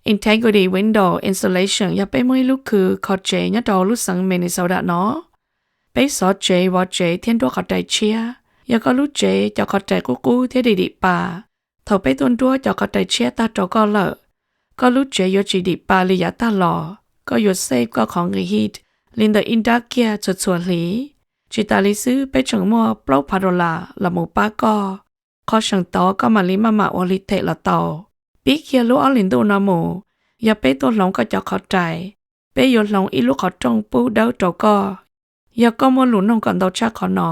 Integrity Window Installation yog peb muab ib lub khw kho tsev nyob rau lub xeev Minnesota no. Peb xov tsev, vov tsev thiab nruab qhov rais tshiab. Yog koj lub tsev cov qhov rais qub qub thiab dim dim pa, thaum peb tuaj nruab cov qhov rais tshiab tag rau koj lawm, koj lub tsev yuav tsis dim pa li yav tag los. Koj yuav save koj qhov nqi heat li ntawm ib nrab kiag txhua txhua hli. Tsis tas li xwb, peb tseem muaj plaub phav dollar los mus pab koj. Qhov seem tod koj mam li maj mam ua li them los tau. Pib kiag lub ob hlis ntuj no mus, yog peb tuaj hloov koj cov qhov rais, peb yuav hloov ib lub qhov rooj pub dawb rau koj. Yog koj muaj lus noog kom ntau tshaj qhov no,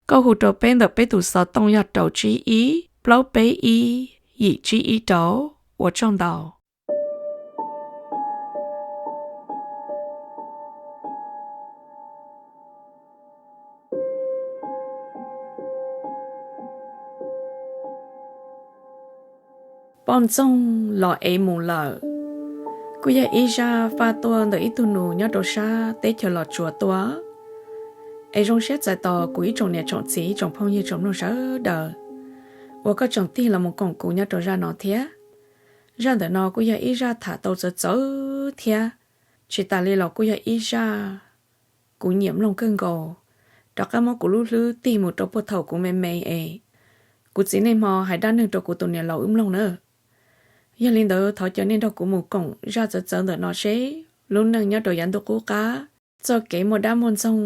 koj hu rau peb ntawm peb tus xov tooj yog rau tsib ib plaub peb ib yim tsib ib rau. Ua tsaug ntau. Poj ntxoog los ev mus lawm. Kuj yog ib zaj faj tuaj ntawm ib tug nus nyob rau sab teb chaws Los Tsuas tuaj. Es zoo siab txais tos kuv ib tsoom niam tsoom txiv, ib tsoom phooj ywg tsoom mloog sawv daws uas koj tseem tig los mus koom kuv nyob rau zaj no thiab. Zaj ntawm no kuj yog ib zaj tham tau txawv txawv thiab, tsis tas li los kuj yog ib zaj kuv nyiam mloog kawg nkaus, rov qab muab kuv lub hlwb tig mus rau puag thaum kuv me me es kuv txiv niaj hmo hais dab neeg rau kuv tus niam laus wb mloog na. Yog li ntawd thov caw nej nrog kuv mus koom zaj txawv txawv ntawm no seb lub neej nyob rau yav ntuj qub qab, txoj kev muaj dab muaj ntxoog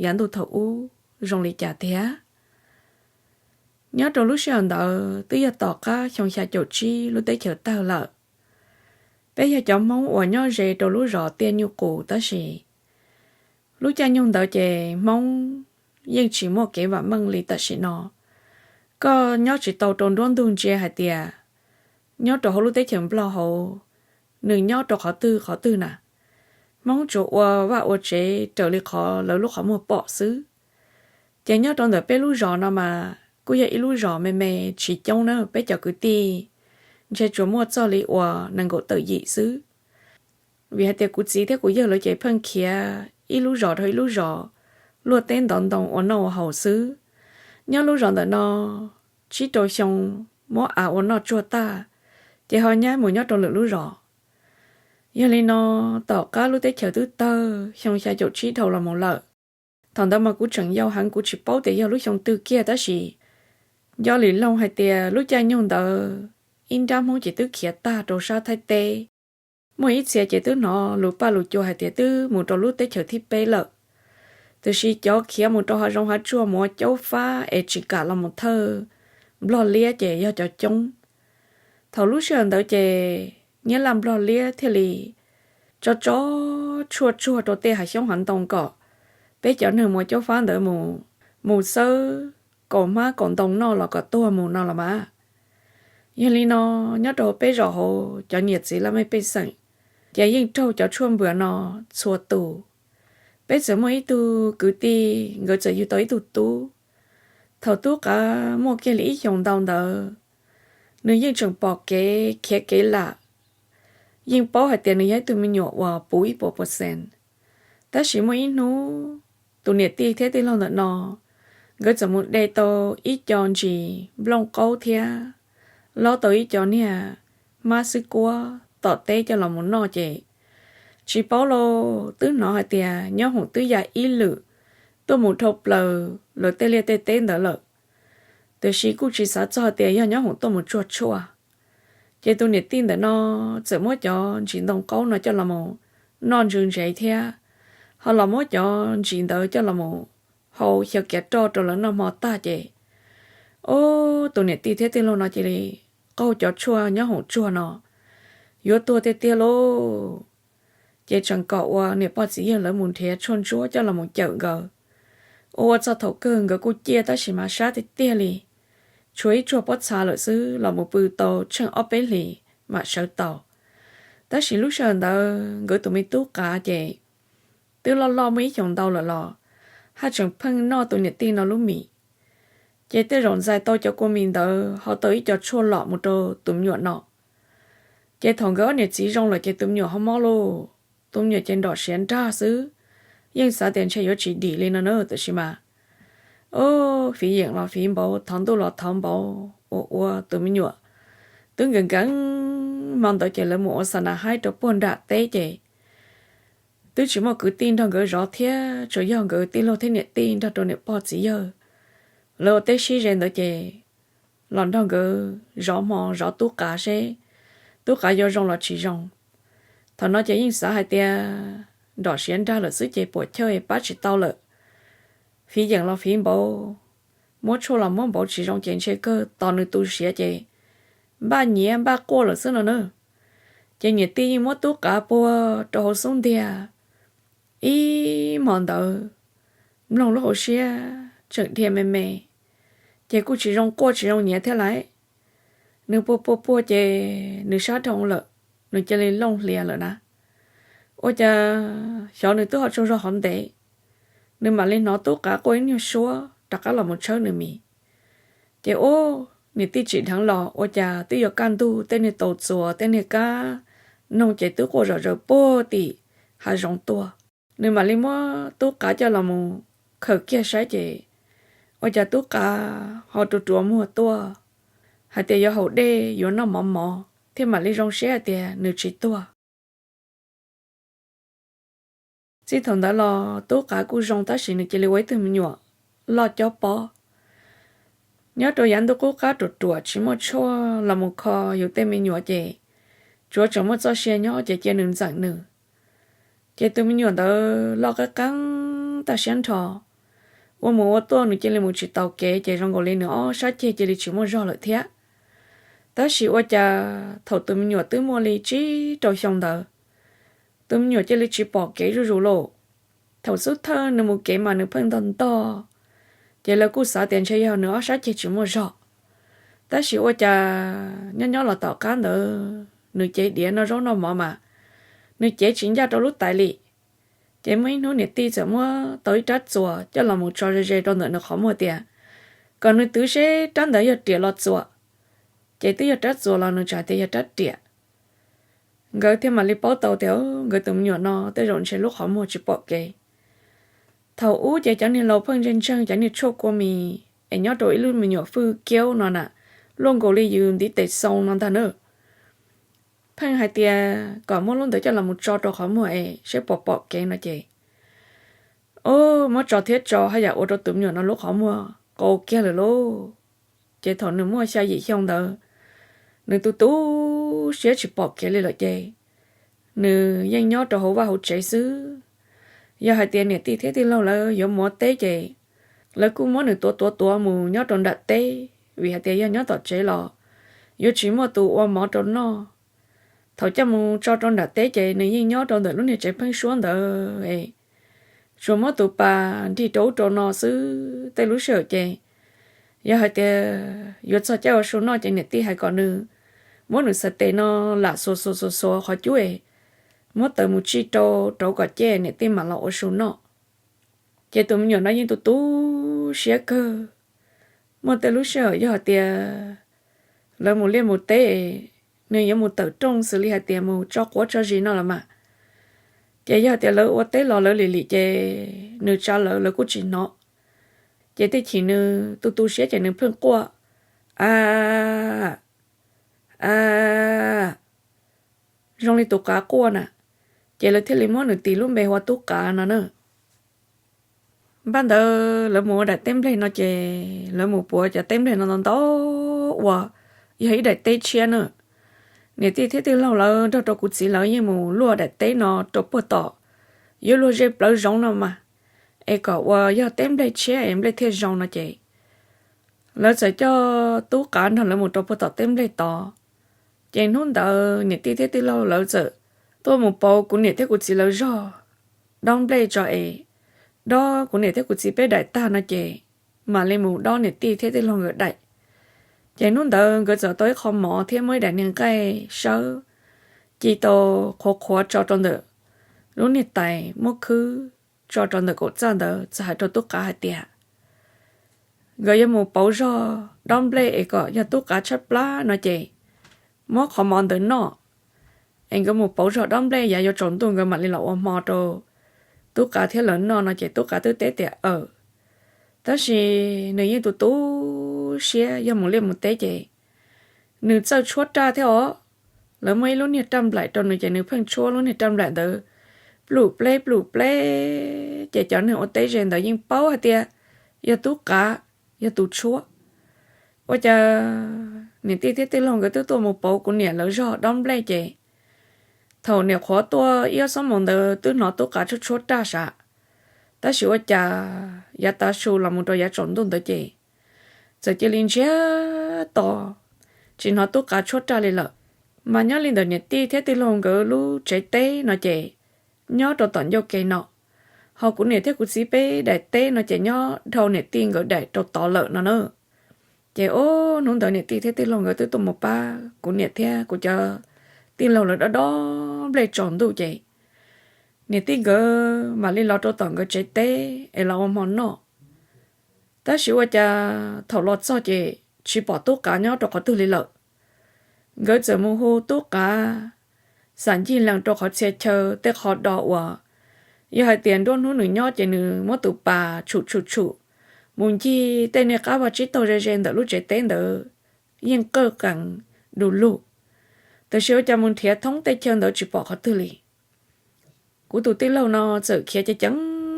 yav ntuj thaum ub zoo li cas tiag. Nyob rau lub sij hawm ntawd twb yog tom qab xyoo xya caum tsib lub teb chaws tawg lawm. Peb yog cov Hmoob uas nyob ze rau lub zos Tiaj Nyuj Qus tab sis lub caij nyoog ntawd ces Hmoob yeej tsis muaj kev vam meej li tam sim no. Koj nyob tsis tau rau nruab ntug ntsia hais tias nyob rau hauv lub teb chaws Nplog hauv, nws nyob rau qhov twg qhov twg na. Hmoob tsuas ua vaj ua tsev raws li qhov lawv lub qhov muag pom xwb. Ces nyob rau ntawm peb lub zos no mas kuj yog ib lub zos me me tsis coob na, peb cov kwv tij ntshe tsuas muaj txog li uas nees nkaum tawm yim xwb. Vim hais tias kuv txiv thiab kuv yawg lawv ces pheej khiav ib lub zos rau ib lub zos luaj teb ntov ntoo ua noj ua haus xwb. Nyob lub zos ntawm no tsib rau xyoo muab av ua noj tsuag tag, ces ho nyab mus nyob rau lwm lub zos. Yog li no, tom qab lub teb chaws twb tawg xyoo xya caum tsib dhau los mus lawm. Thaum ntawd mas kuv tseem yau heev, kuv tsis paub tias yog lub xyoo twg kiag tab sis nco li loog hais tias lub caij nyoog ntawd ib nrab Hmoob ces twb khiav tag rau sab Thaib teb. Muaj ib txhia ces twb hnov lus paj lus cua hais tias twb mus rau lub teb chaws thib peb lawm. Tiam sis cov khiav mus rau hav zoov hav tsuag mus ua caub fab es tsis kam los mus thawj Nplog liab ces yog cov coob. Thaum lub sij hawm ntawd ces nyab laj Nplog liab thiaj li tso tso tshuaj tsuag rau tej hav xyoob hav ntoo kom peb cov neeg mus ua caub fab ntawd mus, mus xawb kaus hmab kaus ntoo noj los kom tuag mus no los mas. Yog li no, nyob rau peb zos hauv cov niam txiv laj mej pej xeem ces yeej raug cov tshuaj npwam no txhua tus. Peb txawm muaj ib tug kwv tij, nkawd txawm yug tau ib tug tub. Thaum tub qav muaj kiag li ib xyoos ntau ntawd, nws yeej tseem pom kev khiav kev lam. Yeej paub hais tias nws yog ib tug me nyuam uas puv ib puas percent. Tab sis muaj ib hnub, tus niam tij thiab tij laug ntawm no, nkawd txawm mus de tau ib co ntsis nplooj qaub thiab lob tau ib co niag hmab xwb kuab tom teb coj los mus noj ces tsis paub lauj, twb hnov hais tias nyob hoom twb ya ib lwm tuaj mus dhau plaws lawv tej liaj tej teb ntawd lawm. Tiam sis kuj tsis xav txog hais tias yog nyob hoom tuaj mus tsuag tshuaj. Ces tus niam tij ntawm no txawm muab cov ntsis ntoo qaub no coj los mus noj ntsws ntsev thiab, ho los muab cov ntsis ntawd coj los mus hau xyaw kiav roj rau lawv noj hmo tag ces, ub, tus niam tij thiab tij laug no cia li qaug cov tshuaj nyob hoom tsuag no, yuav tuag tiag tiag lauj. Ces tseem kom uas niam pog txiv yawg lawv mus nrhiav tshuaj ntsuab coj los mus cawm nkawd. Ua ua txog thaum kawg nkawd kuj ciaj tab sis mas sab tiag tiag li, tshuav ib tsuag pob txha lawm xwb los mus pw tau tsheej ob peb hlis mam sawv tau. Tab sis lub sij hawm ntawd nkawd tus me tub qav ces twb loj loj muaj ib xyoos ntau lawm los haj tseem pheej noj tus niam tij no lub mis. Ces tej zaum ntxais tau cov kua mis ntawd ho tau ib co tshuaj lom mus rau tus me nyuam no. Ces thaum nkawd ob niam txiv zoo lawm ces tus me nyuam ho mob lauj. Tus me nyuam ces nrom siav nrag xwb, yeej xav tias ntshe yuav tsis dim li no na, tiam sis mas, ub, fiv yeem los fiv npaum, thov ntuj los thov npaum, ua ua tus me nyuam Twb nkees nkees hmo ntawd ces lawv mus ua xa nas haib rau puag nram teb ces twb tsis muaj kwv tij nrog nkawd zov thiab, tsuas yog nkawd tij laug thiab niam tij nrog rau niam pog txiv yawg. Lawv ua teb sib ze ntawd ces los nrog nkawd zov hmo zov tub qav seb tub qav yuav zoo los tsis zoo. Thaum no ces yeej xav hais tias nrom siav nrag lawm xwb ces puam chawj pab tsis tau lawm, fiv yeem los fiv npaum, muab tshuaj los muab npaum tsis zoo ces ntshe kawg tos nws tu siav ces npaj nyiav npaj quaj lawm xwb no na. Ces niam tij yeej muab tub qav puag rau hauv xub ntiag. Ib hmo ntawd mloog lub hauv siab tseem dhia me me, ces kuj tsis zoo quaj tsis zoo nyiav thiab lawm. Nws puag puag puag ces nws sab dhau lawm, nws cia li looj hlias lawm na. Ua cas xyov nws twb ho tsaug zog hov ntev, nws mam li hnov tub qav quaj ib nyuag suab rov qab los mus tshawb nws mis. Ces ub, niam tij tsim dheev los ua cas twb yuav kaj ntug, tej niag taus txuas tej niag kab noog ces twb quaj zom zaws puag tim hav zoov tuaj. Nws mam li muab tub qav coj los mus khaws kiag saib ces ua cas tub qav ho ruam ruam muag tuaj, hais tias yuav haus dej yuav noj mov mov thiab, mam li zoo siab hais tias nws tsis tuag. Txij thaum ntawd los tub qav kuj zoo tab sis nws cia li ua ib tug me nyuam loj cob pob. Nyob rau yav ntuj qub qab ruam ruam tsis muaj tshuaj los mus kho yus tej me nyuam ces tsuav tseem muaj txoj sia nyob ces cia nws ntxeem nws. Ces tus me nyuam ntawd loj qeeb qeeb tag siab nrho, ua mus ua tuaj nws cia li mus tsis taus kev ces zoo nkaus li nws ob sab ceg cia li tsis muaj zog lawm thiab. Tab sis ua cas thaum tus me nyuam twb muaj li tsib rau xyoo ntawd, tus me nyuam cia li tsis pom kev zuj zus lawm. Thaum xub thawj nws mus kev mas nws pheej ntog ntog, ces lawv kuj xav tias ntshe yog nws ob sab ceg tsis muaj zog. Tab sis ua cas nyob nyob los tom qab ntawd nws cev diav noj zaub noj mov mas nws cev tsis ncaj rau lub tais li. Ces muaj ib hnub niam tij txawm muab tau ib rab txuas coj los mus tso ze ze rau ntawm nws qhov muag tias kom nws twv seb rab ntawd yog riam los txuas. Ces twb yog rab txuas los nws tseem hais tias yog rab riam. Nkawd thiaj mam li paub tau tias nkawd tus me nyuam no tej zaum ntshe lub qhov muag tsis pom kev. Thaum ub ces cov niag laus pheej ntseeg ntseeg cov niag tshuaj kua mis es nyob rau ib lub me nyuam fwj kiaub no na, luaj nkaus li yus ntiv tes xoo no ntag na. Pheej hais tias kom muab lub ntawd coj los mus tso rau qhov muag es seb puas pom kev no ces, o, muab tso thiab tso haj yam ua rau tus me nyuam no lub qhov muag qau kiag lawm lauj. Ces thaum nws muaj xya yim xyoo ntawd, nws tu tu siab tsis pom kev li lawm ces nws yeej nyob rau hauv vaj hauv tsev xwb. Yog hais tias niam tij thiab tij laug lawv yuav mus ua teb ces lawv kuj muab nws tuav tuav tuav mus nyob rau nram teb, vim hais tias yog nyob tom tsev los yuav tsis muaj tus ua mov rau noj. Thaum coj mus tso rau nram teb ces nws yeej nyob rau ntawm lub niag tsev pheeb suab ntawd, tsuas muab tus pas nrig rau ub rau no xwb. Tej lub sij hawm ces yog hais tias yuav txog caij ua su noj ces niam tij hais kom nws muab nws xa tes no lam xuas xuas xuas xuas qhov cub es muab taws mus tsij rau rauv kom ceb niam tij mam los ua su noj. Ces tus me nyuam no yeej tu tu siab kawg. Muaj tej lub sij hawm yog hais tias lawv mus liaj mus teb, nws yuav mus tawm rooj xws li hais tias mus tso quav tso zis no los mas, ces yog hais tias lawv ua teb los lawv lim lim ces nws tsa lawv lawv kuj tsis hnov. Ces tej chim nws tu tu siab ces nws pheej quaj, a, a, zoo li tus qav quaj na. Ces lawv thiaj li muab nws tis lub npe hu ua Tub Qav no na. Npaj ntawd lawv mus ua daim teb nplej no ces lawv mus puav cov teb nplej no ntau ntau ua yog ib daim teb tshiab na. Niam tij thiab tij laug lawv nrog rau kuv txiv lawv yeej mus luaj daim teb no rau puag tom yuav luag zej plawv zoov no mas, es kom ua yog teb nplej tshiab es nplej thiaj zoo no ces lawv txawm coj Tub Qav nrog lawv mus rau puag tom teb nplej tod. Ces hnub ntawd niam tij thiab tij laug lawv txawm tuaj mus pauv kuv niam thiab kuv txiv lawv zog dob nplej tso es dob kuv niam thiab kuv txiv peb daim tag no ces mam li mus dob niam tij thiab tij laug nkawd daim. Ces hnub ntawd nkawd txawm tau ib qho mov thiab muaj ib daim niag nqaij sawb ci tau qhuav qhuav tso rau ntawm lub niag tais, muab khwb tso rau ntawm kaum txaj ntawd txawm hais rau Tub Qav hais tias, nkawd yuav mus pauv zog dob nplej es kom yog Tub Qav tshaib plab no ces muab qhov mov ntawd noj, es nkawd mus pauv zog dob nplej yav yuav tsaus ntuj nkawd mam li los ua hmo rau Tub Qav thiab lawv noj no ces Tub Qav twb teb tias aw. Tab sis nws yeej tu tu siab, yog mus liaj mus teb ces nws txawj tshuab raj thiab os. Lawv muab ib lub niag raj nplaim rau nws ces nws pheej tshuab lub niag raj nplaim ntawd plum pleb plum pleb, ces cov neeg ua teb ze ntawd yeej paub hais tias yog tub qav yog tus tshuab. Ua cas niam tij thiab tij laug nkawd twb tuaj mus pauv kuv niam lawv zog dob nplej ces thaum niam qhuav tuaj ib ob xuab moos ntawd twb hnov tub qav tshuab tshuab raj sav, tab sis ua cas yav tav su los mus rau yav tsaus ntuj ntawd ces txawm cia li ntsiag to, tsis hnov tub qav tshuab raj li lawm. Mas nyob li ntawm niam tij thiab tij laug nkawd lub tsev teb no ces nyob rau tom ncauj ke no, ho kuv niam thiab kuv txiv peb daim teb no ces nyob dhau niam tij nkawd daim rau tod lawm no na. Ces ub, hnub ntawd niam tij thiab tij laug nkawd twb tuaj mus pab kuv niam thiab kuv cov tij laug lawv dob dob nplej tsaus ntuj ces niam tij nkawd mam li los rau tom nkawd tsev teb es los ua hmo noj. Tab sis ua cas thaum los txog ces tsis pom tub qav nyob rau qhov twg li lawm. Nkawd txawm mus hu tub qav xam ncig lees rau qhov txhia chaw tej qhov do uas yog hais tias nruab hnub nws nyob ces nws muab tus pas tshum tshum tshum mus ncig tej niag qab vaj tsib taug ze ze ntawm lub tsev teb ntawd yeej qawj qees du lug, tab sis ua cas mus nrhiav thoob tej chaw ntawd tsis pom qhov twg li. Kuv tus tij laug no txawm khiav ceev ceev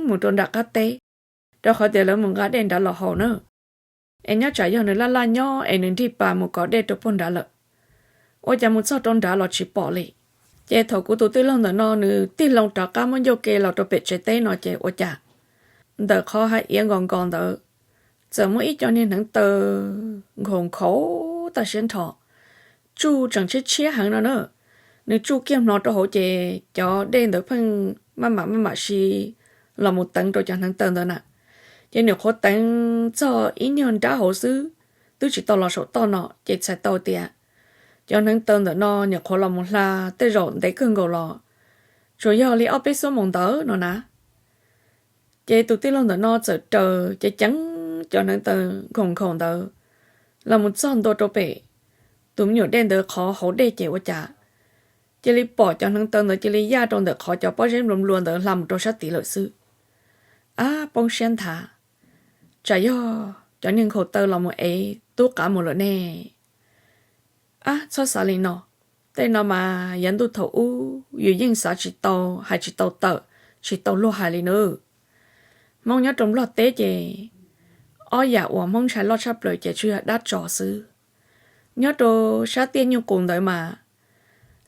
mus rau nram qab teb, rau qhov tias lawv mus nqa dej nrad los haus na, es nyob tsam yog nws laj laj nyob es nws nrig pas mus kov dej rau puag nrad lawm. Ua cas mus txog rau nrad los tsis pom li. Ces thaum kuv tus tij laug ntawm no nws tig loo rov qab muab ncauj ke los rau pem tsev teb no ces ua cas ntawm qhov hav iav nkos nkos ntawd txawm muaj ib co niag hneev taw nkhaus nkhaus tag siab nrho, tsuj tseem tshiab tshiab heev no na. Nws tsuj kiag hlo rau hauv ces cov dej ntawd pheej maj mam maj mam si los mus teev rau cov hneev taw ntawd na. Ces nws qhuav teev txog ib nyuag nrab hauv xwb, twb tsis tau los saum toj no ces txhais tau tias cov hneev taw ntawm no nyuam qhuav los mus hla tej zaum ntev kawg nkaus los tsuas yog li ob peb xuab moos ntawd no na. Ces tus tij laug ntawm no txawm raws ceev ceev cov hneev taw nkhaus nkhaus ntawd los mus txog ntua rau pem tus me nyuam dej ntawd qhov hauv dej ces ua cas cia li pom cov hneev taw ntawd cia li yaj rau ntawm qhov cov pob zeb nplua nplua ntawd hla mus rau sab tid lawm xwb. Ab, poob siab nthav, tsam yog cov niag nkhaus taw los mus ev tub qav mus lawm ne. Ab, txhob xav li no, tej no mas yav ntuj thaum ub yus yeej xav tsis tau, hais tsis tau tawm, tsis tau luag hais li nawb. Hmoob nyob rau Nplog teb ces ob yam uas Hmoob ntshai loj tshaj plaws ces tsuas yog dab tso xwb. Nyob rau sab tiaj nyuj qus ntawd mas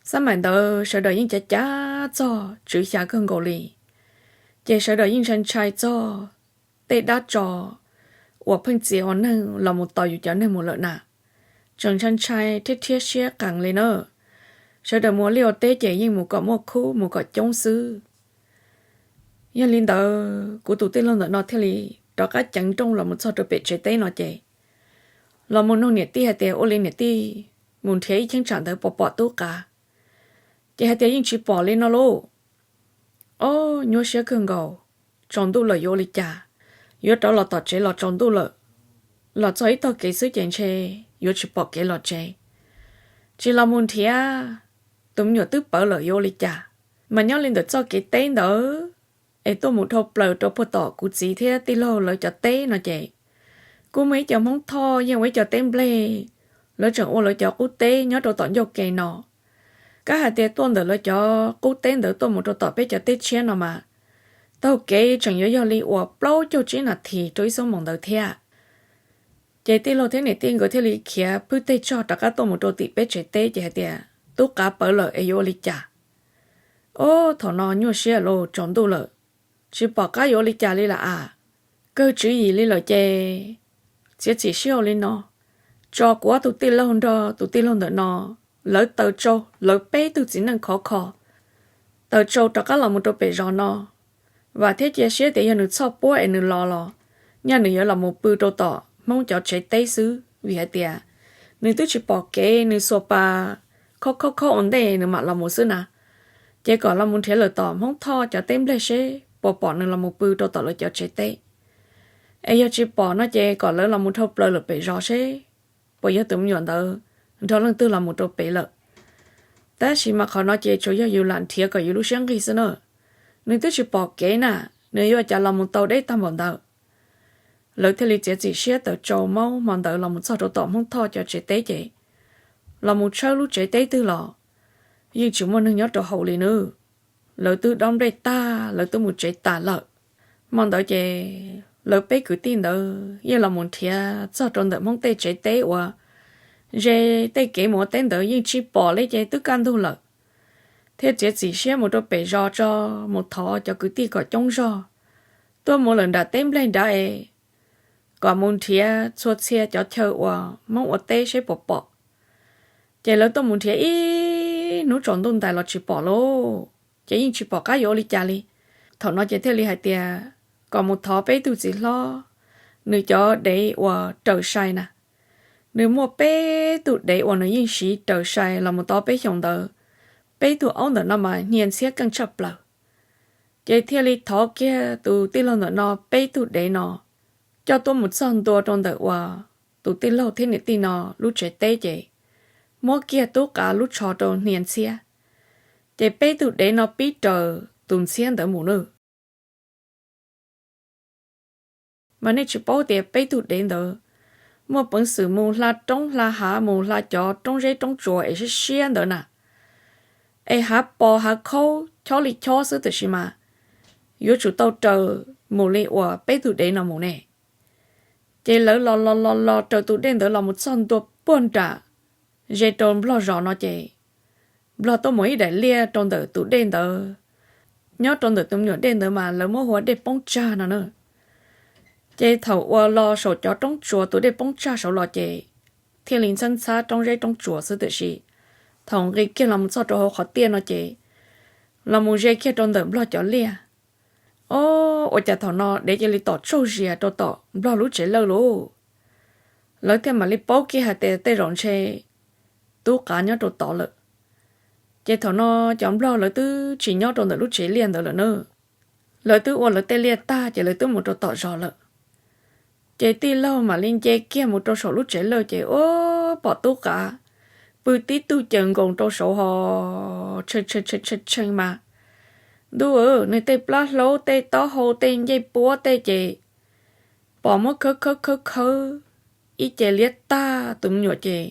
xab maim ntawd sawv daws yeej cav cav txog tswv xya kawg nkaus li, ces sawv daws yeej ntshai ntshai txog tej dab tso uas pheej txia ua neeg los mus tos yus cov neeg mus lawm na. Tseem ntshai ntshai thiab rhiab siab qees li na. Sawv daws mus ua liaj ua teb ces yeej mus kom muaj khub mus kom coob xwb. Yog li ntawd kuv tus tij laug ntawm no thiaj li rov qab ceev nrooj los mus txog rau pem tsev teb no ces los mus nug niam tij hais tias ua li niam tij, mus nrhiav ib cheeb tsam ntawd puas pom tub qav? Ces hais tias yeej tsis pom li no lauj. Ob, nyuaj siab kawg nkaus, tsaus ntuj lawm yuav ua li cas? Yuav rov los tom tsev los tsaus ntuj lawm, los txog ib tog kev xwb ces ntshe yuav tsis pom kev los tsev. Tsis los mus nrhiav, tus me nyuam twb pawv lawm yuav ua li cas? Mas nyob li ntawm txoj kev teb ntawd es tuaj mus dhau plaws rau puag tom kuv txiv thiab tij laug lawv cov teb no ces kuj muaj ib co Hmoob Thoj yeej ua ib co teb nplej, lawv tseem ua lawv cov qub teb nyob rau tom ncauj ke no. Kab hais tias tuaj ntawm lawv cov qub teb ntawd tuaj mus rau tom peb cov teb tshiab no mas taug kev tseem yuav yog li uas plaub caug tsib nas this rau ib xuab moos ntawd thiab. Ces tij laug thiab niam tij nkawd thiaj li khiav phwj teg tsog rov qab tuaj mus rau tim peb tsev teb ces hais tias tub qav pawv lawm es yuav ua li cas? Ob, thaum no nyuaj siab lauj, tsaus ntuj lawm, tsis pom qab yuav ua li cas li lawm as. Kawg tswv yim li lawm ces txiav txim siab ua li no, tso kuv ob tug tij laug nrog tus tij laug ntawm no, lawv taws tsau, lawv peb tug txiv neej khov kho taws tsau rov qab los mus rau pem zos no. Vam thiab cia siab tias yog nws txhoj puab es nws los los, nyaj nws yuav los mus pw rau tom Hmoob cov tsev teb xwb, vim hais tias nws twb tsis pom kev, nws xuas pas khob khob khob ua ntej nws mam los mus xwb na. Ces kom los mus nrhiav lawm tom Hmoob Thoj cov teb nplej seb puas pom nws los mus pw rau tom lawv cov tsev teb. Es yog tsis pom no ces kom lawv los mus dhau plaws lawm pem zos seb puas yog tus me nyuam ntawd nrog leej twg los mus rau pem lawm. Tab sis mas qhov no ces tsuas yog yus lam nrhiav kom yus lub siab nqig xwb na. Nws twb tsis pom kev na, nws yuav cas los mus tau deb tag npaum ntawd. Lawv thiaj li txiav txim siab taws tsau maub hmo ntawd los mus txog rau tom Hmoob Thoj cov tsev teb ces los mus tshawb lub tsev teb twg los yeej tsis muaj neeg nyob rau hauv li nawb. Lawv twb dob nplej tag, lawv twb mus tsev tas lawm. Hmo ntawd ces lawv peb kwv tij ntawd yeej los mus nrhiav txog rau ntawm Hmoob tej tsev teb uas ze tej kev mus ua teb ntawd yeej tsis pom li ces twb kaj ntug lawm, thiaj txiav txim siab mus rau pem zos tso, mus thov cov kwv tij kom coob zog tuaj mus lawm nram teb nplej nrad es kom mus nrhiav txhua txhia cov chaw uas Hmoob ua teb seb puas pom. Ces lawv tuaj mus nrhiav ib hnub tsaus ntuj ntais los tsis pom lauj, ces yeej tsis pom qab yuav ua li cas li. Thaum no ces thiaj li hais tias kom mus thov peb tug txiv hlob, nws cov dev uas raws sai na, nws muaj peb tug dev uas nws yeej siv raws sai los mus tau peb xyoos ntawd. Peb tug aub ntawm no mas hnia ntxhiab keej tshaj plaws. Ces thiaj li thov kiag tus tij laug ntawm no peb tug dev no coj tuaj mus txog ntua rau ntawm uas tus tij laug thiab niam tij no lub tsev teb ces muab kiag tub qav lub tsho rau hnia ntxhiab, ces peb tug dev no pib raws tus ntxhiab ntawd mus nawb. Mas nej tsis paub tias peb tug dev ntawd muaj peev xwm mus hla roob hla hav, mus hla cov roob zeb roob tsuas es siab siab ntawd na, es hav pos hav khaub chob li chob xwb tiam sis mas yuav tsum tau raws mus li uas peb tug dev no mus ne. Ces lawv los los los los raws tus dej ntawd los mus txog ntua puag nram ze rau Nplog zos no ces Nplog tuaj mus ib daim liaj rau ntawm tus dej ntawd. Nyob rau ntawm tus me nyuam dej ntawd mas lawv muab hu ua dej poob tsag no na. Ces thaum uas los saum cov roob tsuas tus dej poob tsag saud los ces thiaj li ntxhab ntxhab roob zeb roob tsuas xwb tiam sis thaum nqis kiag los mus txog rau hauv qhov tiaj no ces los mus ze kiag rau ntawm Nplog cov liaj. Ob, ua cas thaum no dev cia li tom tsaug zias rau tom Nplog lub tsev lawj lauj. Lawv thiaj mam li paub kiag hais tias tej zaum ntshe tub qav nyob rau tod lawm. Ces thaum no cov Nplog lawv twb tsis nyob rau ntawm lub tsev liaj ntawd lawm na. Lawv twb ua lawv tej liaj tag ces lawv twb mus rau tom zos lawm. Ces tij laug mam li nce kiag mus rau saum lub tsev lawj ces ua pom tub qav pw tib tug caws nkoos rau saud ho tshee tshee tshee mas, ntuj, nws tej plab hlaub tej taub hau tej ncej puab tej ces pom muab khawb khawb khawb khawb ib ce liab tag, tus me nyuam ces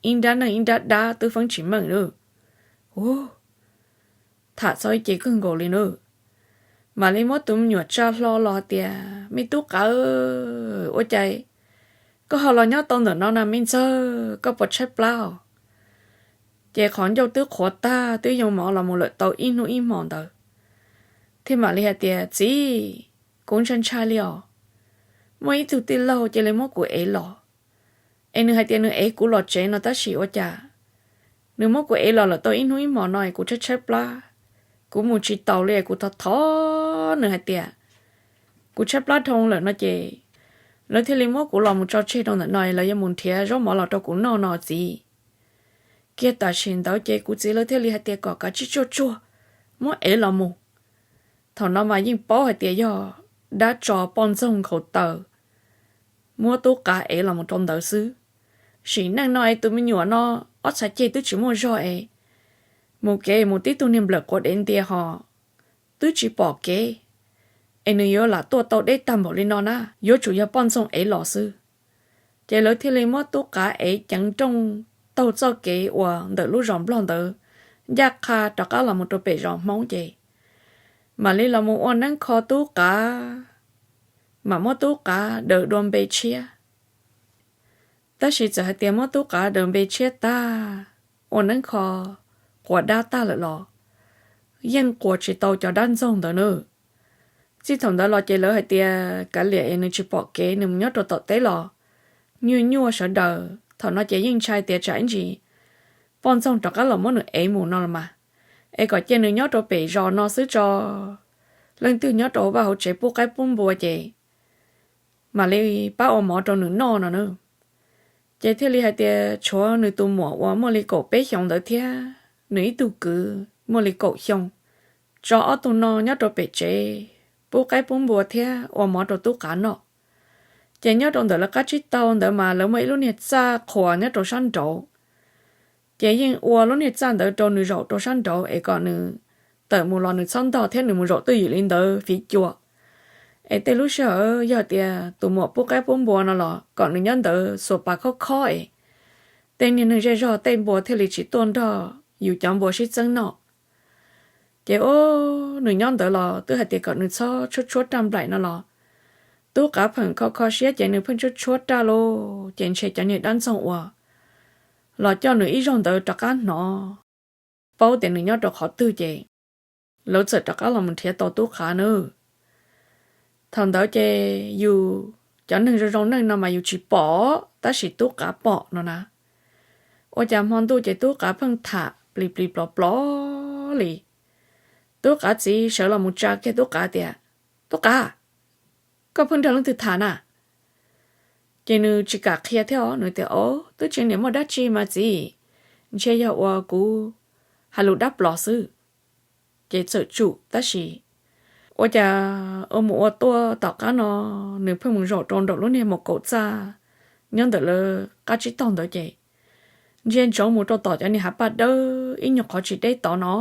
ib nrab neeg ib nrab dab twb feeb tsis meej na. Ua, tham txog ib ce kawg nkaus li na. Mam li muab tus me nyuam tsa hlo los hais tias, me tub qav, ua cas koj ho los nyob tau ntawm no na me ntxawg, koj puas tshaib plab os? Ces qhov ncauj twb qhuav tag twb yoo mov los mus lawm tau ib hnub ib hmos ntawd, thiaj mam li hais tias, txiv, kuv ntshai ntshai li os. Muaj ib tug tij laug cia li muab kuv ev los, es nws hais tias nws ev kuv los tsev no tab sis ua cas nws muab kuv ev los lawm tau ib hnub ib hmos no es kuv tshaib tshaib plab, kuv mus tsis taus li es kuv thov thov nws hais tias kuv tshaib plab dhau lawm no ces lawv thiaj li muab kuv los mus tso tseg rau ntawm no es lawv yuav mus nrhiav zaub mov los rau kuv noj no txiv. Kiag tam sim ntawd ces kuv txiv lawv thiaj li hais tias kom kav tsij tsuag tsuag muab ev los mus. Thaum no mas yeej paub hais tias yog dab tso poj ntxoog nkhaus taws muab tub qav ev los mus rau ntawd xwb. Sim neej no es tus me nyuam no ob txhais ceg twb tsis muaj zog es mus kev mus tib tug niag nplawm quav dev ntia ho twb tsis pom kev, es nws yuav lam tuaj tau deb tag npaum li no na, yuav tsum yog poj ntxoog ev los xwb. Ces lawv thiaj li muab tub qav ev ceev nrooj taug txoj kev uas ntawm lub zos nplog ntawd ncaj qha rov qab los mus rau pem zos hmoob ces mam li los mus ua neeb kho tub qav, mam muab tub qav daws dua npe tshiab. Tab sis txawm hais tias muab tub qav daws npe tshiab tag, ua neeb kho quas dab tag lawm los yeej quas tsis tau cov dab ntxoog ntawd na. Txij thaum ntawd los ces lawv hais tias kav liam es nws tsis pom kev nws mus nyob rau tom teb los nyuaj nyuaj sawv daws, thaum no ces yeej ntshai tias tsam ib ntsis poj ntxoog rov qab los muab nws ev mus no los mas, es kom cia nws nyob rau pem zos no xwb tso, leej twg nyob rau hauv vaj hauv tsev pub qaib pub npua ces mam li pab ua mov rau nws noj no na. Ces thiaj li hais tias tshuav nws tus muam uas muaj li kaum peb xyoos ntawd thiab nws ib tug kwv muaj li kaum xyoo, tso ob tug no nyob rau pem tsev pub qaib pub npua thiab ua mov rau tub qav noj. Ces nyob rau ntawm lawv qab tsib taug ntawd mas lawv muaj ib lub niag txaj qhuas nyob rau sab nraud. Ces yeej ua lub niag txaj ntawd rau nws zaum rau sab nraud es kom nws tawm mus los nws txhob ntog thiab nws mus zaum twj ywm li ntawd fiv cua. Es tej lub sij hawm yog tias tus muam pub qaib pub npua no los kom nws nyob ntawd xuas pas khob khob es tej niag neeg zej zog tej npua thiaj li tsis tuaj nrog yus cov npua sib txeeb noj. Ces o, nws nyob ntawd los twb hais tias kom nws txhob tshuab tshuab raj nplaim no los, tub qav pheem kho kho siab ces nws pheej tshuab tshuab raj lauj, ces ntshe cov niag dab ntxoog uas los coj nws ib zaug ntawd rov qab hnov paub tias nws nyob rau qhov twg ces lawv txawm rov qab los mus nrhiav tau tub qav nawb. Thaum ntawd ces yus cov neeg zoo zoo neej no mas yus tsis pom, tab sis tub qav pom no na. Ua cas hmo ntuj ces tub qav pheej tham plis plis plov plov li. Tub qav txiv sawv los mus tsa kiag tub qav tias, Tub qav, koj pheej nrog leej twg tham na? Ces nws tsis kam qhia thiab os, nws tias, O, twb tsis niam muaj dab tsi mas txiv, ntshe yog uas kuv hais lus dab plos xwb. Ces txawm tsum, tab sis ua cas ua mus ua tuaj tom qab no, nws pheej mus zaum rau nraum lub niag maum kaum txaj nyob ntawm lawv qab tsib taug ntawd ces ntsia ntsoov mus rau tom cov niag hav paj dawb ib nyuag qhov tsis deb tod no.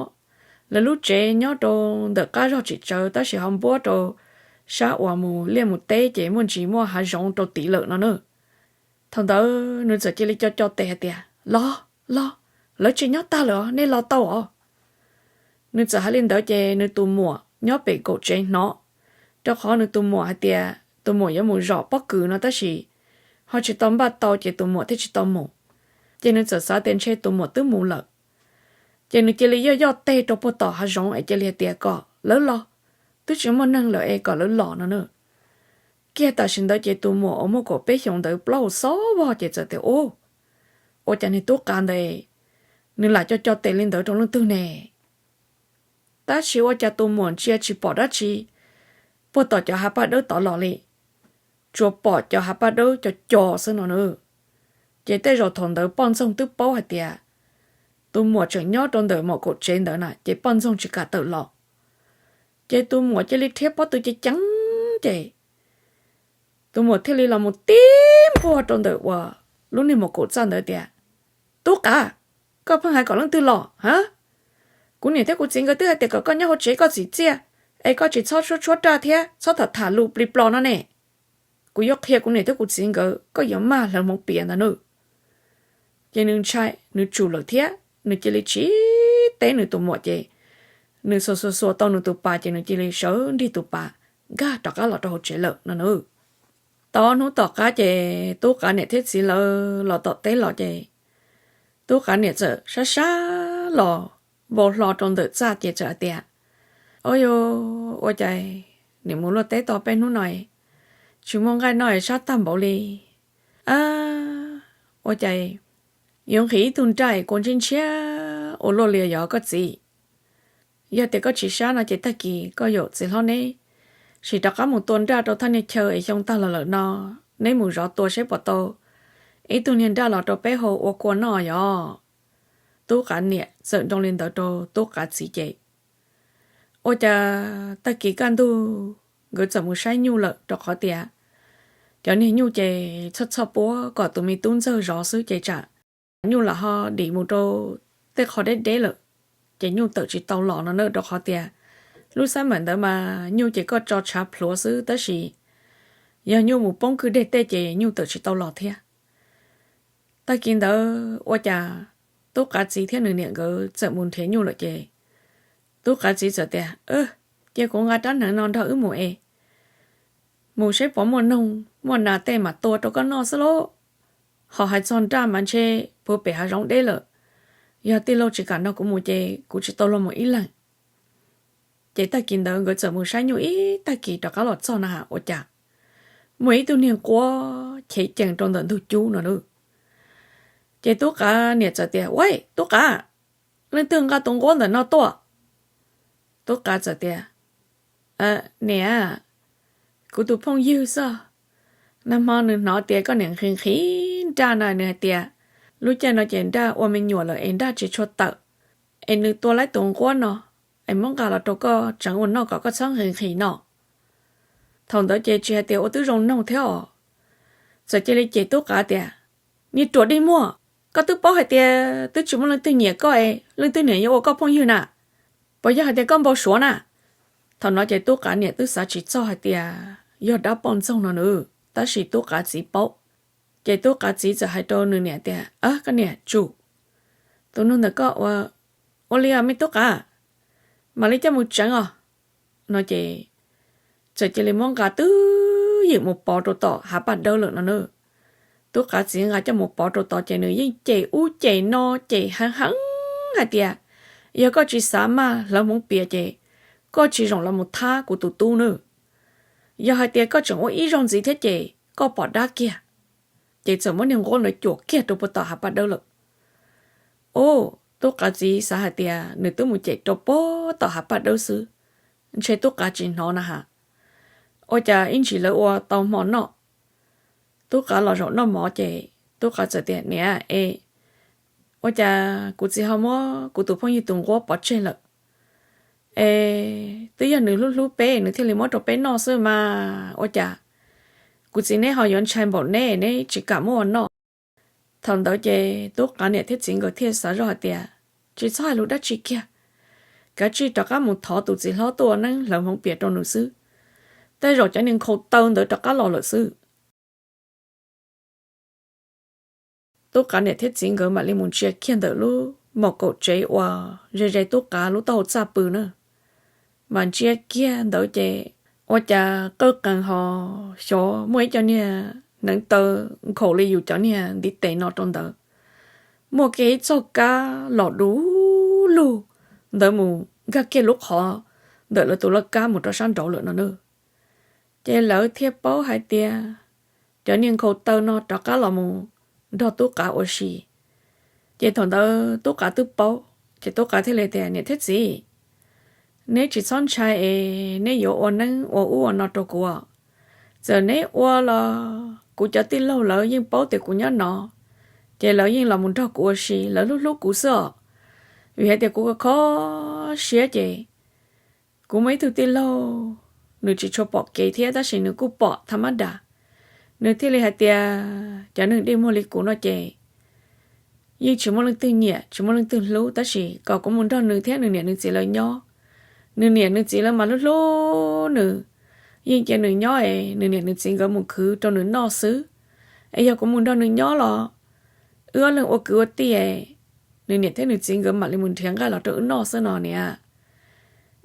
Lawv lub tsev nyob rau ntawm qab zog tsis tsawv tab sis ho npuab rau sab uas mus liaj mus teb ces muaj ntsis muaj hav zoov rau tid lawm no na. Thaum ntawd nws txawm cia li co co tes hais tias, Los, los, lawv tsis nyob tag lawm os, nej los tau os. Nws txawm hais li ntawd ces nws tus muam nyob pem kaum tsev hnov, rau qhov nws tus muam hais tias tus muam yuav mus zom pob kws no tab sis ho tsis tau npaj tau ces tus muam thiaj tsis tau mus. Ces nws txawm xav tias ntshe tus muam twb mus lawm. Ces nws cia li yoj yoj tes rau puag tom hav zoov es cia li hais tias kom lawv los, twb tsis muaj neeg lawm es kom lawv los no na. Kiag tam sim ntawd ces tus muam uas muaj kaum peb xyoos ntawd plaub hau xob vog ces txawm tias, U, ua cas niag tub qav ntawd nws lam co co tes li ntawd rau leej twg ne? Tab sis ua cas tus muam ntsia tsis pom dab tsi puag tom cov hav paj dawb tod los li, tsuas pom cov hav paj dawb co co xwb no na. Ces tej zaum thaum ntawd poj ntxoog twb paub hais tias tus muam tseem nyob rau ntawm maum kaum tsev ntawd na ces poj ntxoog tsis kam tawm los. Ces tus muam cia li rhiab pob tw ceev ceev ces tus muam thiaj li los mus tib npuaj rau ntawm uas lub niag maum kaum txaj ntawd tias, Tub qav, koj pheej hais kom leej twg los ha? Kuv niam thiab kuv txiv nkawd twb hais tias kom koj nyob hauv tsev koj txim txiaj, es koj tsis txhob tshuab tshuab raj thiab txhob tham tham lus plig plos no ne. Kuv yuav qhia kuv niam thiab kuv txiv nkawd koj yuav maj hlawv hmoov pias ntag nawb. Ces nws ntshai nws tsum lawm thiab nws cia li tsis teb nws tus muam ces nws xuas xuas xuas tau nws tus pas ces nws cia li sawv nrig tus pas nkag rov qab los rau hauv tsev lawm no na. Tau ob hnub tom qab ces tub qav niam thiab txiv lawv los tom teb los ces tub qav niam txawm sab sab los vau hlo rau ntawm txaj ces txawm hais tias, Au yos, ua cas nim mus luaj teb tau peb hnub no tsis muaj nqaij noj es sab tag npaum li. A, ua cas yuav nqhis ib tug nraj es kua ntshiab ntshiab ua luaj li yog koj txiv. Yog tias koj tsis sab no ces tag kis koj yawm txiv hlob neb sim rov qab mus tua nraj rau thaj niag chaw es xyoo tag los lawm no, neb mus zov tua seb puas tau ib tug niag nraj los rau peb hau ua kua noj yos. Tub qav niam txawm nroo li ntawd rau tub qav txiv ces ua cas tag kis kaj ntug nkawd txawm mus saib nyuj lawm rau qhov tias cov niag nyuj ces txhoj txhoj puab kom tus me tub ntxawg zov xwb ces tsam nyuj lam ho dim mus rau tej qho deb deb lawm, ces nyuj tawm tsis tau los no na rau qhov tias lub xab maim ntawd mas nyuj ces koj tso tshav plhuav xwb tab sis yog nyuj mus poob kwj deg tej ces nyuj tawm tsis tau los thiab. Tag kis ntawd ua cas tub qav txiv thiab nws niam nkawd txawm mus nrhiav nyuj lawm ces tub qav txiv txawm tias, Cia kuv nqa rab hneev no nrog wb mus es mus seb puas muaj noog muaj nas tej mam tua rau koj noj xwb lauj. Ho hais txog nraj mas ntshe puag pem hav zoov deb lawm, yog tij laug tsis kam nrog kuv mus ces kuv tsis tau luag mus ib leeg. Ces tag kis ntawd nkawd txawm mus saib nyuj ib tag kis rov qab los txog na has ua cas muaj ib tug niag nquab chev cees rau ntawm ntug cub no na. Ces tub qav niam txawm tias, Ua, tub qav, leej twg nqa tus nquab ntawm no tuaj? Tub qav txawm tias, Niam, kuv tus phooj ywg xwb. Nag hmo nws hnov tias koj niam nqhis nqhis nraj na, nws hais tias lub caij no ces nraj ua me nyuam lawm es nraj tsis tshua tawm, es nws tua laib tus nquab no es muab nqa los rau koj tseev ua noj kom koj txhob nqhis nqhis no. Thaum ntawd ces tsis hais tias ua twb zoo noog thiab os, txawm cia li cem tub qav tias, Niag ruam dig muag, koj twb paub hais tias twb tsis muaj leej twg nyiam koj es leej twg niam yuav ua koj phooj ywg na? Puas yog hais tias koj npau suav na? Thaum no ces tub qav niam twb xav tsis txog hais tias yog dab poj ntxoog no nws, tab sis tub qav txiv paub. Ces tub qav txiv txawm hais rau nws niam tias, Koj niam, tsum, tus nug ntawm koj ua, ua li os me tub qav, mam li coj mus tsev os. No ces txawm cia li muab nqa twb ywm mus pov rau tom hav paj dawb lawm no na. Tub qav txiv nqa coj mus pov rau tod ces nws yeej cem ub cem no cem heev heev hais tias, Yog koj tsis xav mag hlawv hmoov pias ces koj tsis zoo los mus thab kuv tus tub nawb. Yog hais tias koj tseem ua ib zaug ntxiv thiab ces koj pom dab kiag. Ces txawm muab niag nquab ntawd cuam kiag rau puag tom hav paj dawb lawm. Ub, tub qav txiv xav hais tias nws twb mus cem rau puag tom hav paj dawb xwb, ntshe tub qav tsis hnov na has. Ua cas ib ntsis lawv ua tau hmo noj, tub qav los zaum noj mov ces tub qav txawm tias, Niam e, ua cas kuv txiv ho muab kuv tus phooj ywg tus nquab pov tseg lawm? Es twb yog nws hlub hlub peb nws thiaj li muab rau peb noj xwb mas, ua cas kuv txiv neb ho yuav ntshai npaum neb, neb tsis kam muab ua noj? Thaum ntawd ces tub qav niam thiab txiv nkawd thiaj xav zoj hais tias, Tsis txhob hais lus dab tsi kiag, kav tsij rov qab mus thov tus txiv hlob tuaj ua neeb hlawv hmoov pias rau nws xwb, tej zaum cov niag nkhaus taw ntawd rov qab los lawm xwb. Tub qav niam thiab txiv nkawd mam li mus ntsia kiag ntawm lub mom kaum tsev uas ze ze tub qav lub taub hau txaj pw na. Mas ntsia kiag ntawd ces ua cas qawj qees ho xyov muaj ib co niag hneev taw nkhaus li yus cov niag ntiv tes no rau ntawd. Muaj kiag ib txoj kab los du lug ntawd mus nkag kiag lub qhov ntawm lawv tus laj kab mus rau sab nraud lawm no na. Ces lawv thiaj paub hais tias cov niag nkhaus taw no rov qab los mus nrog tub qav ua si. Ces thaum ntawd tub qav twb paub, ces tub qav thiaj li tias, Niam thiab txiv, neb tsis txhob ntshai es neb yuav ua neeb ua ub ua no rau kuv. Txawm neb ua los kuv cov tij laug lawv yeej paub tias kuv nyob no, ces lawv yeej los mus nrog kuv ua si, lawv hlub hlub kuv xwb os. Vim hais tias kuv kho siab ces kuv muaj ib tug tij laug, nws tsis tshua pom kev thiab tab sis nws kuj pom thaj mab das. Nws thiaj li hais tias cov neeg dig muag li kuv no ces yeej tsis muaj leej twg nyiam tsis muaj leej twg hlub, tab sis kom kuv mus nrog nws thiab nws niam nws txiv lawv nyob. Nws niam nws txiv lawv mas hlub hlub nws, yeej cia nws nyob es nws niam nws txiv nkawd mus khwv rau nws noj xwb. Es yog kuv mus nrog nws nyob los wb ob leeg ua kwv ua tij es nws niam thiab nws txiv nkawd mam li mus nrhiav nqaij los rau wb noj xwb no niam.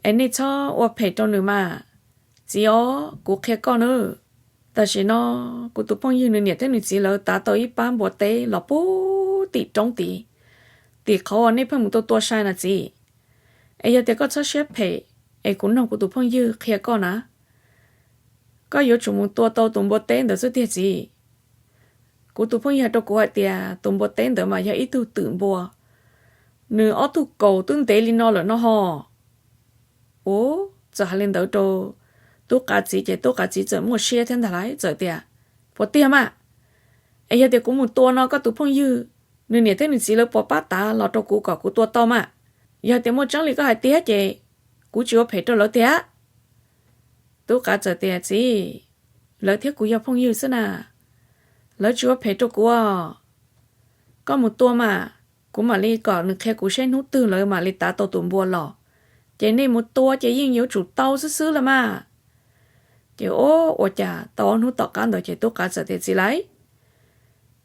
Es nej txhob ua phem rau nws mas. Txiv os, kuv qhia koj nawb, tam sim no kuv tus phooj ywg nws niam thiab nws txiv lawv tav tau ib pab npua teb los puag tim roob tid, tim qhov uas nej pheej mus tua tua sai na txiv. Es yog tias koj txhob siab phem, es kuv noog kuv tus phooj ywg qhia koj na, koj yuav tsum mus tua tau tus npua teb ntawd xwb tiag txiv. Kuv tus phooj ywg hais rau kuv hais tias tus npua teb ntawd mas yog ib tug twm npua, nws ob tug kaus twb ntev li no lawm no ho. Ub, txawm hais li ntawd rau tub qav txiv ces tub qav txiv txawm muaj siab thiab ntag lauj, txawm tias, Puas tiag mas? Es yog tias kuv mus tua no koj tus phooj ywg nws niam thiab nws txiv lawv puas pab tav los rau kuv kom kuv tua tau mas? Yog tias muaj tseeb li koj hais tiag ces kuv tsis ua phem rau lawv tiag. Tub qav txawm tias, Txiv, lawv thiab kuv yog phooj ywg xwb na, lawv tsis ua phem rau kuv. Koj mus tua mas, kuv mam li kom nws qhia kuv seb hnub twg lawv mam li tav tau tus npua los, ces nej mus tua ces yeej yuav tsum tau xwb xwb los mas. Ces ua cas tau ob hnub tom qab ntawd ces tub qav txawm tias, Txiv lauj,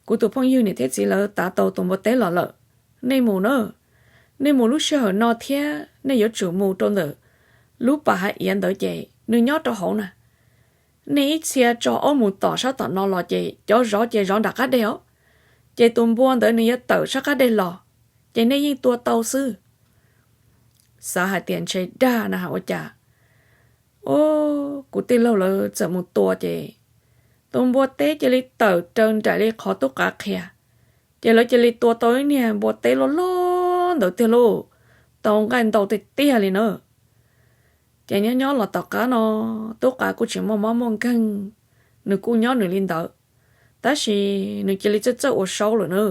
kuv tus phooj ywg niam thiab txiv lawv tav tau tus npua teb los lawm, nej mus na, nej mus lub sij hawm no thiab nej yuav tsum mus rau ntawm lub pas hav iav ntawd ces nws nyob rau hauv na. Nej ib txhia tso aub mus tom sab tom no los ces cov zov ces zov nram qab deg os, ces tus npua ntawd nws yuav tawm sab qab deg los, ces nej yeej tua tau xwb. Xav hais tias ntshe dag na has ua cas, ub, kuv tij laug lawv txawm mus tua ces tus npua teb cia li tawm raws nraim li qhov tub qav qhia, ces lawv cia li tua tau ib niag npua teb loj loj ntawd tiag lauj, tau nqaij ntau tiag tiag li na. Ces nyob nyob los tom qab no, tub qav kuj tsis muaj mob muaj nkeeg, nws kuj nyob nws li ntawd, tab sis nws cia li txawj txawj ua saub lawm na.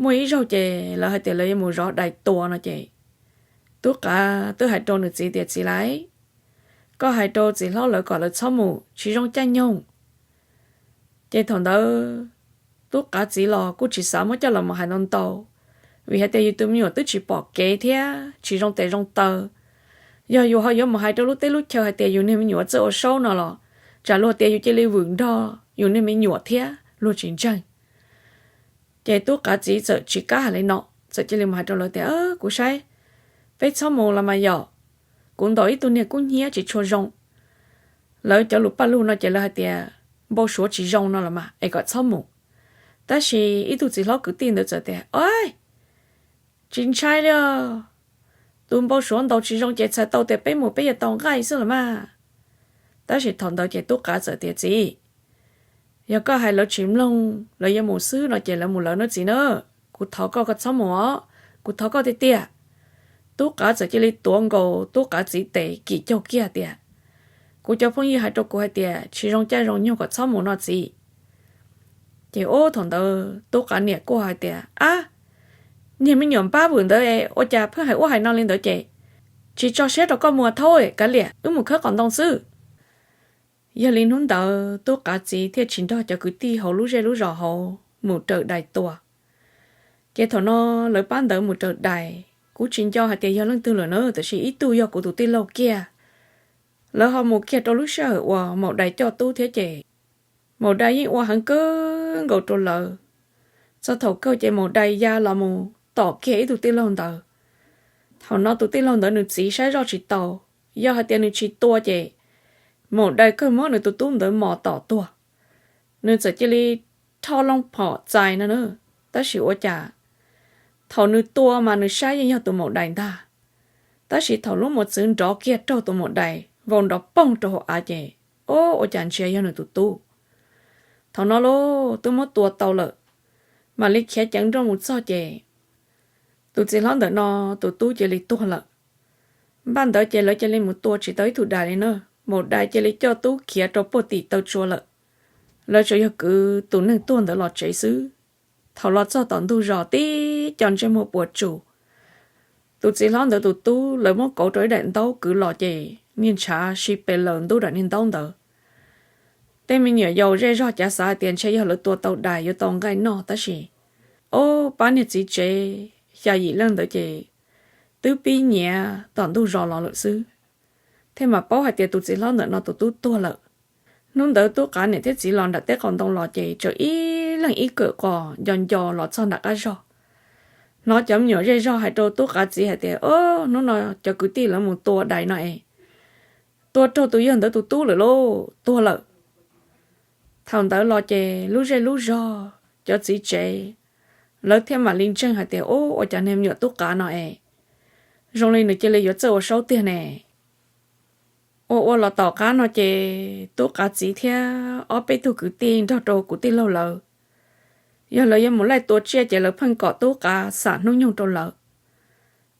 Muaj ib zaug ces lawv hais tias lawv yuav mus zov dais tua no ces tub qav twb hais rau nws txiv tias, Txiv lauj, koj hais rau txiv hlob lawv kom lawv txhob mus, tsis zoo caij nyoog. Ces thaum ntawd tub qav txiv los kuj tsis xav muab coj los mus hais ntau ntau, vim hais tias yus tus me nyuam twb tsis pom kev thiab tsis zoo tes zoo taw. Yog yus ho yuav mus hais rau lub teb lub chaw hais tias yus niag me nyuam txawj ua saub no los tsam luag tias yus cia li vwm nrog yus niag me nyuam thiab luag tsis ntseeg. Ces tub qav txiv txawm tsis kam hais li no, txawm cia li mus hais rau lawv tias, Kuv saib peb txhob mus los mas yom, kuv ntaus ib tug niag kub hnyiab tsis tshua zoo. Lawv cov lus paj lug no ces lawv hais tias npau suav tsis zoo no los mas es kom txhob mus. Tab sis ib tug txiv hlob kwv tij ntawd txawm tias, Ov, tsis ntshai li os. Tus npau suav ntaus tsis zoo ces txhais tau tias peb mus peb yuav tau nqaij xwb los mas. Tab sis thaum ntawd ces tub qav txawm tias, Txiv, yog koj hais lawv tsis mloog, lawv yuav mus xwb no ces lawv mus lawv nawb txiv na. Kuv thov koj, koj txhob mus os, kuv thov koj tiag tiag. Tub qav txawm cia li tuav nkaus tub qav txiv tes kim caug kiag tias, Kuv cov phooj ywg hais rau kuv hais tias tsis zoo caij zoo nyoog kom txhob mus no txiv. Ces ub thaum ntawd tub qav niam kuj hais tias, Ab, niag me nyuam npab vwm ntawd ua cas pheej hais ub hais no li ntawd ces tsis tso siab rau koj mus thaub, kav liam wb mus khawb qos ntoo xwb. Yog li hnub ntawd tub qav txiv thiaj tsis nrog cov kwv tij hauv lub zej lub zos hauv mus raws dais tua. Ces thaum no lawv pab ntawd mus raws dais, kuv tsis nco hais tias yog leej twg lawm na, tab sis ib tug yog kuv tus tij laug kiag. Lawv ho mus kiag rau lub sij hawm uas maum dais coj tub thiab ces maum dais yeej ua heev kawg nkaus rau lawv. Txog thaum kawg ces maum dais ya los mus tom kiag ib tug tij laug ntawd. Thaum no tus tij laug ntawd nws txiv saib zoj tsis tau, yog hais tias nws tsis tua ces maum dais kawg muab nws tus tub ntawd mos tom tuag. Nws txawm cia li rho loo phom txais no na, tab sis ua cas thaum nws tua mas nws saib yeej yog tus maum dais ntag. Tab sis thaum lub mos txwv nrov kiag raug tus maum dais vau nrov poog rau hauv av ces, o, ua cas ntsia yog nws tus tub. Thaum no los twb muab tua tau lawm, mam li khiav ceev nrooj mus txog ces tus txiv hlob ntawm no tus tub cia li tuag lawm. Npaj ntawd ces lawv cia li mus tua tsis tau ib tug dais li na, maum dais cia li coj tub khiav rau puag tim taw tsua lawm. Lawv tsuas yog kwv tus neeg tuag ntawd los tsev xwb. Thaum los txog tom ntug zos tib co ntsej muag puas tsus. Tus txiv hlob ntawd tus tub lawv muab kauv rau ib daim ntaub kwv los ces niag ntshav sib pes laws ntub daim niag ntaub ntawd. Tej me nyuam yaus zej zog cav xav hais tias ntshe yog lawv tua tau dais yuav tau nqaij noj tab sis, o, pab niag txiv tsev xya yim leej ntawd ces twb pib nyiav tom ntug zos los lawm xwb, thiaj mam paub hais tias tus txiv hlob ntawm no tus tub tuag lawm. Hnub ntawd tub qav niam thiab txiv los nram teb qaum ntoo los ces tseem ib leeg ib kawm qos nco nco los txog nram qab zog. Hnov cov me nyuam zej zog hais rau tub qav txiv hais tias, o, hnub no cov kwv tij lawv mus tua dais no es tua raug tus yawg ntawd tus tub lawm lauj, tuag lawm. Thaum ntawd los ces lub zej lub zog cov txiv tsev lawv thiaj mam li ntseeg hais tias, o, ua cas niag me nyuam tub qav no es zoo li nws cia li yuav txawj ua saub tiag ne. Ua ua los tom qab no ces tub qav txiv thiab ob peb tug kwv tij nrog rau kuv tij laug lawv, yog lawv yuav mus laij tua tsiaj ces lawv pheej kom tub qav xam hnub nyoog rau lawv.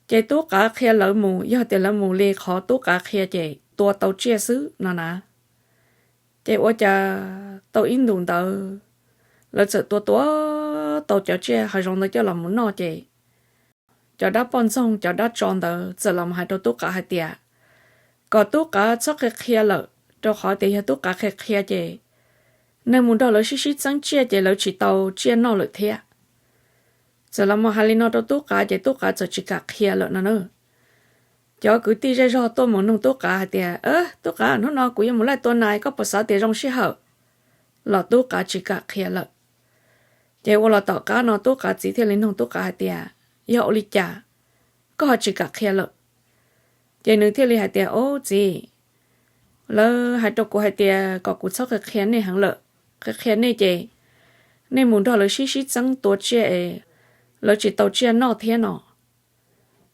Ces tub qav qhia lawv mus, yog tias lawv mus li qhov tub qav qhia ces tua tau tsiaj xwb no na. Ces ua cas tau ib ntus ntawd lawv txawm tua tua tau cov tsiaj hav zoov ntawd coj los mus noj ces cov dab poj ntxoog cov dab tso ntawd txawm los hais rau tub qav hais tias kom tub qav txhob qhia qhia lawm, rau qhov tias yog tub qav qhia qhia ces neeg mus nrog lawv sib sib txeeb tsiaj ces lawv tsis tau tsiaj noj lawm thiab. Txawm los mus hais li no rau tub qav ces tub qav txawm tsis kam qhia lawm no na. Cov kwv tij zej zog tuaj mus nug tub qav hais tias, tub qav, hnub no kuv yuav mus laij tua nais, koj puas xav tias zoo sij hawm? Los tub qav tsis kam qhia lawm. Ces ua los tom qab no tub qav txiv thiaj li nug tub qav hais tias, yog ua li cas koj ho tsis kam qhia lawm? Ces nws thiaj li hais tias, o txiv, lawv hais rau kuv hais tias kom kuv txhob qhia qhia nej heev lawm, qhia qhia nej ces nej mus nrog lawv sib sib txeeb tua tsiaj es lawv tsis tau tsiaj noj thiab no.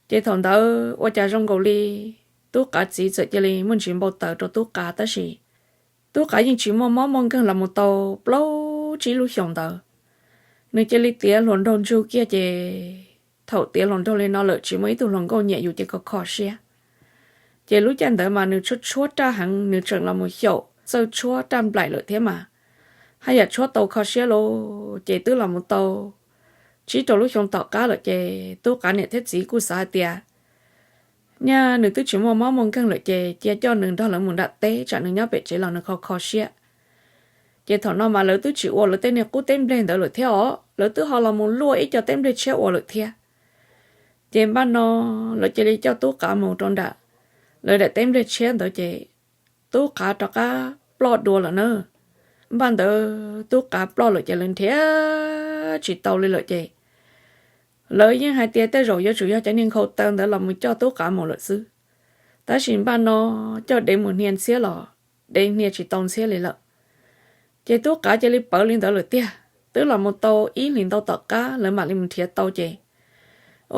Ces thaum ntawd ua cas zoo nkaus li tub qav txiv txawm cia li muaj ntsis npau taws rau tub qav tab sis tub qav yeej tsis muaj mob muaj nkeeg los mus tau plaub tsib lub xyoos ntawd. Nws cia li tiav hluas nraug ntsug kiag ces thaum tiav hluas nraug li no lawm tsis muaj ib tug hluas nkauj nyiam yus ces kho kho siab. Ces lub caij ntawd mas nws tshuab tshuab raj heev, nws tseem los mus xyaum txawj tshuab raj nplaim lawm thiab mas haj yam tshuab tau kho siab lauj. Ces twb los mus tau tsib rau lub xyoo tom qab lawm ces tub qav niam thiab txiv kuj xav hais tias nyaj nws twb tsis muaj mob muaj nkeeg lawm ces cia coj nws nrog lawv mus nram teb tsam nws nyob pem tsev los nws kho kho siab. Ces thaum no mas lawv twb tsis ua lawv tej niag qub teb nplej ntawd lawm thiab os, lawv twb ho los mus luaj ib co teb nplej tshiab ua lawm thiab. Ces npaj no lawv cia li coj tub qav mus rau nram lawv daim teb nplej tshiab ntawd ces tub qav rov qab ploj dua lawm na. npaj ntawd tub qav ploj lawm ces lawv nrhiav tsis tau li lawm ces lawv yeej hais tias tej zaum yuav tsum yog cov niag nkhaus taw ntawd los mus coj tub qav mus lawm xwb. Tab sis npaj no coj dev mus hnia ntxhiab los dev hnia tsis tau ntxhiab li lawm. Ces tub qav cia li pawv li ntawd lawm tiag. Twb los mus tau ib hlis ntau tom qab lawv mam li mus nrhiav tau ces,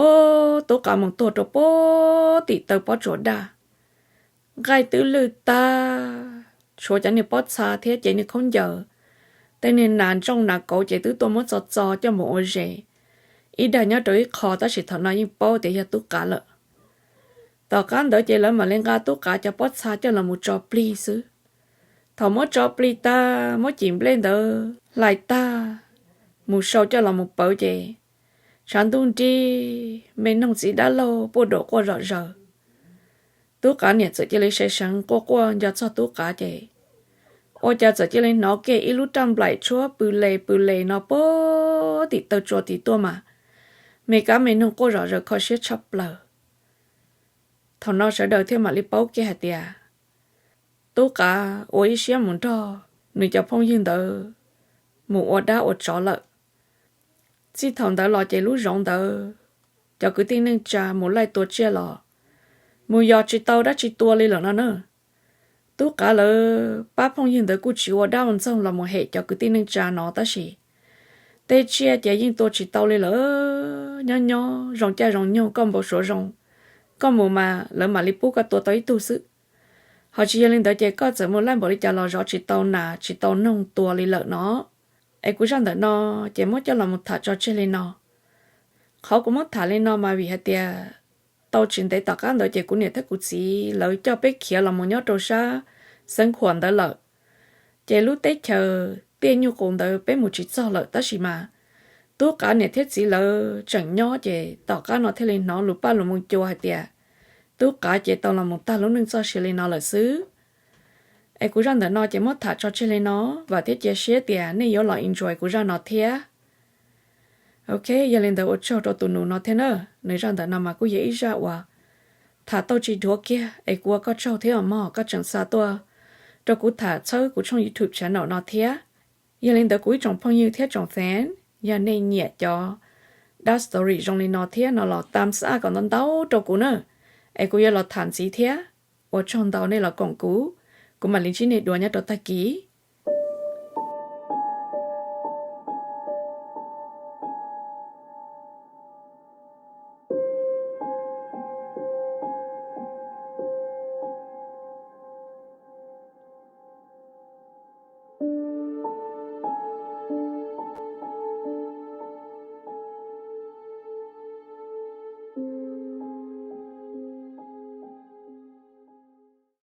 o, tub qav mus tuag rau puag tim taw pob tsuas daj. Nqaij twb lwj tag, tshuav cov niag pob txha thiab cev niag khaub ncaws. Tej niag nas ntsooj nas kauv ces twb tuaj muab txo txo coj mus ua zes. Ib daim nyob rau ib qho tab sis thaum no yeej paub tias yog tub qav lawm. Tom qab ntawd ces lawv mam li nqa tub qav cov pob txha coj los mus tso plig xwb. Thaum muab tso plig tag, muab cim nplej ntawd hlais tag, mus sau coj los mus pawv ces tshav ntuj nrig, me noog txiv dab laug puaj dam quaj zom zaws. Tub qav niam txawm cia li seev seev quaj quaj nco txog tub qav ces ua cas txawm cia li hnov kiag ib lub raj nplaim tshuab pw le pw le no puag tim taw tsua tim tuaj mas me kab me noog quaj zom zaws kho siab tshaj plaws. Thaum no sawv daws thiaj mam li paub kiag hais tias tub qav ua ib siab mus nrog nws cov phooj ywg ntawd mus ua dab ua tsov lawm. Txij thaum ntawd los ces lub zoov ntawd cov kwv tij neej tsa mus laij tua tsiaj los mus yos tsis tau dab tsi tua li lawm no na. Tub qav lawv pab phooj ywg ntawd kuj tsis ua dab ua ntxoog los mus hem cov kwv tij neej tsa no tab sis tej tsiaj ces yeej tua tsis tau li lawm. Nyob nyob zoo caij zoo nyoog koj npau suav zoo, koj mus mas lawv mam li pub koj tua tau ib tug xwb. Ho tsis yog li ntawd ces koj txawm mus laij npaum li cas los zov tsis tau nas tsis tau noog tua li lawm no. Es kuv zaj ntawm no ces muab coj los mus tham tso tseg li no. Qhov kuv muab tham li no mas vim hais tias tau tsis ntev tom qab ntawd ces kuv niam thiab kuv txiv lawv coj peb khiav los mus nyob rau sab Xeev Khuam ntawd lawm. Ces lub teb chaws tiaj nyuj qus ntawd peb mus tsis txog lawm tab sis mas tub qav niam thiab txiv lawv tseem nyob ces tom qab no thiaj li hnov lus paj lus moo cua hais tias tub qav ces tau los mus tag lub neej txoj sia li no lawm xwb. Es kuv zaj ntawm no ces muab tham tso tseg li no, vam thiab cia siab tias nej yuav los enjoy kuv zaj no thiab. Ok, yog li ntawd ua tsaug rau tus nus no thiab na. Nws zaj ntawm no mas kuj yog ib zaj uas tham tau tsis dhuav kiag es kuv ua koj tsaug thiab os mog, koj tseem xa tuaj rau kuv tham txhawb kuv tshooj YouTube channel no thiab. Yog li ntawd kuv ib tsoom phooj ywg thiab tsoom fan, yog nej nyiam cov dab story zoo li no thiab no los thumbs up kom ntau ntau rau kuv na, es kuv yuav los tham ntxiv thiab. Ua tsaug ntau nej los koom kuv, kuv mam li ntsib nej dua nyob rau tag kis.